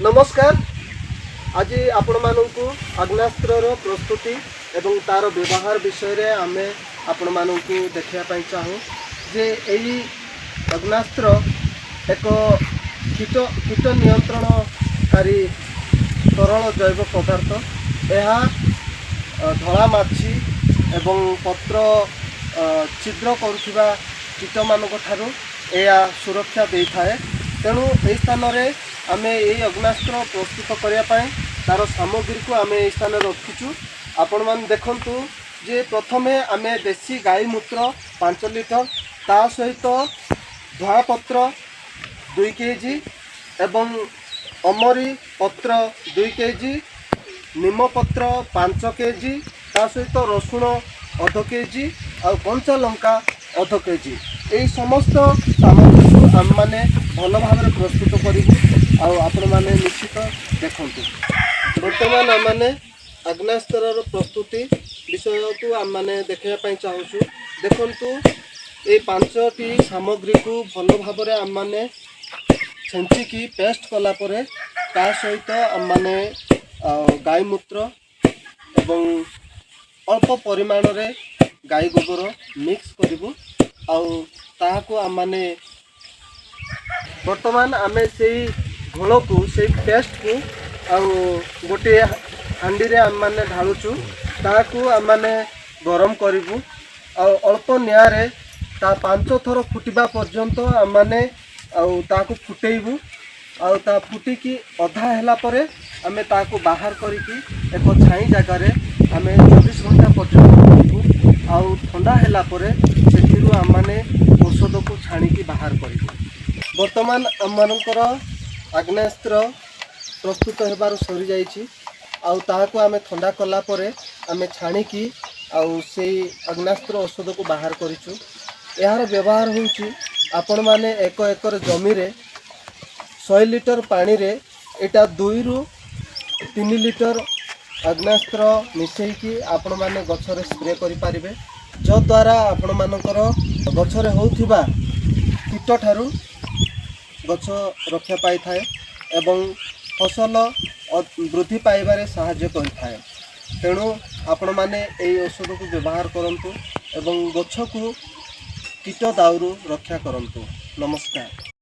ନମସ୍କାର। ଆଜି ଆପଣମାନଙ୍କୁ ଆଗ୍ନେୟାସ୍ତ୍ରର ପ୍ରସ୍ତୁତି ଏବଂ ତା'ର ବ୍ୟବହାର ବିଷୟରେ ଆମେ ଆପଣମାନଙ୍କୁ ଦେଖିବା ପାଇଁ ଚାହୁଁ ଯେ ଏହି ଆଗ୍ନେୟାସ୍ତ୍ର ଏକ କୀଟ କୀଟ ନିୟନ୍ତ୍ରଣକାରୀ ତରଳ ଜୈବ ପଦାର୍ଥ। ଏହା ଧଳା ମାଛି ଏବଂ ପତ୍ର ଛିଦ୍ର କରୁଥିବା କୀଟମାନଙ୍କ ଠାରୁ ଏହା ସୁରକ୍ଷା ଦେଇଥାଏ। ତେଣୁ ଏହି ସ୍ଥାନରେ ଆମେ ଏହି ଅଗ୍ନାସ୍ତ୍ର ପ୍ରସ୍ତୁତ କରିବା ପାଇଁ ତା'ର ସାମଗ୍ରୀକୁ ଆମେ ଏହି ସ୍ଥାନରେ ରଖିଛୁ। ଆପଣମାନେ ଦେଖନ୍ତୁ ଯେ ପ୍ରଥମେ ଆମେ ଦେଶୀ ଗାଈ ମୂତ୍ର 5 ଲିଟର, ତା ସହିତ ଧଳା ପତ୍ର 2 କେଜି ଏବଂ ଅମରି ପତ୍ର 2 କେଜି, ନିମପତ୍ର 5 କେଜି, ତା ସହିତ ରସୁଣ ଅଧ କେଜି ଆଉ କଞ୍ଚା ଲଙ୍କା ଅଧ କେଜି। ଏହି ସମସ୍ତ ସାମଗ୍ରୀକୁ ଆମେମାନେ ଭଲ ଭାବରେ ପ୍ରସ୍ତୁତ କରିବୁ ଆଉ ଆପଣମାନେ ନିଶ୍ଚିତ ଦେଖନ୍ତୁ। ବର୍ତ୍ତମାନ ଆମମାନେ ଆଗ୍ନେୟାସ୍ତ୍ରର ପ୍ରସ୍ତୁତି ବିଷୟକୁ ଆମମାନେ ଦେଖିବା ପାଇଁ ଚାହୁଁଛୁ। ଦେଖନ୍ତୁ, ଏଇ ପାଞ୍ଚଟି ସାମଗ୍ରୀକୁ ଭଲ ଭାବରେ ଆମମାନେ ଛେଞ୍ଚିକି ପେଷ୍ଟ କଲା ପରେ ତା ସହିତ ଆମମାନେ ଗାଈ ମୂତ୍ର ଏବଂ ଅଳ୍ପ ପରିମାଣରେ ଗାଈ ଗୋବର ମିକ୍ସ କରିବୁ ଆଉ ତାହାକୁ ଆମମାନେ ବର୍ତ୍ତମାନ ଆମେ ସେଇ ଘୋଳକୁ, ସେଇ ପେଷ୍ଟକୁ ଆଉ ଗୋଟିଏ ହାଣ୍ଡିରେ ଆମେମାନେ ଢାଳୁଛୁ। ତାହାକୁ ଆମେମାନେ ଗରମ କରିବୁ ଆଉ ଅଳ୍ପ ନିଆଁରେ ତା ପାଞ୍ଚ ଥର ଫୁଟିବା ପର୍ଯ୍ୟନ୍ତ ଆମେମାନେ ଆଉ ତାହାକୁ ଫୁଟେଇବୁ। ଆଉ ତା ଫୁଟିକି ଅଧା ହେଲା ପରେ ଆମେ ତାହାକୁ ବାହାର କରିକି ଏକ ଛାଇ ଜାଗାରେ ଆମେ 24 ଘଣ୍ଟା ପର୍ଯ୍ୟନ୍ତ ରଖିବୁ। ଆଉ ଥଣ୍ଡା ହେଲା ପରେ ସେଥିରୁ ଆମମାନେ ଔଷଧକୁ ଛାଣିକି ବାହାର କରିବୁ। ବର୍ତ୍ତମାନ ଆମମାନଙ୍କର ଆଗ୍ନେୟାସ୍ତ୍ର ପ୍ରସ୍ତୁତ ହେବାରୁ ସରିଯାଇଛି ଆଉ ତାହାକୁ ଆମେ ଥଣ୍ଡା କଲା ପରେ ଆମେ ଛାଣିକି ଆଉ ସେଇ ଆଗ୍ନେୟାସ୍ତ୍ର ଔଷଧକୁ ବାହାର କରିଛୁ। ଏହାର ବ୍ୟବହାର ହେଉଛି, ଆପଣମାନେ 1 ଏକର ଜମିରେ 100 ଲିଟର ପାଣିରେ ଏଇଟା 2ରୁ 3 ଲିଟର ଆଗ୍ନେୟାସ୍ତ୍ର ମିଶାଇକି ଆପଣମାନେ ଗଛରେ ସ୍ପ୍ରେ କରିପାରିବେ, ଯଦ୍ୱାରା ଆପଣମାନଙ୍କର ଗଛରେ ହେଉଥିବା କୀଟଠାରୁ ଗଛ ରକ୍ଷା ପାଇଥାଏ ଏବଂ ଫସଲ ବୃଦ୍ଧି ପାଇବାରେ ସାହାଯ୍ୟ କରିଥାଏ। ତେଣୁ ଆପଣମାନେ ଏହି ଔଷଧକୁ ବ୍ୟବହାର କରନ୍ତୁ ଏବଂ ଗଛକୁ କୀଟ ଦାଉରୁ ରକ୍ଷା କରନ୍ତୁ। ନମସ୍କାର।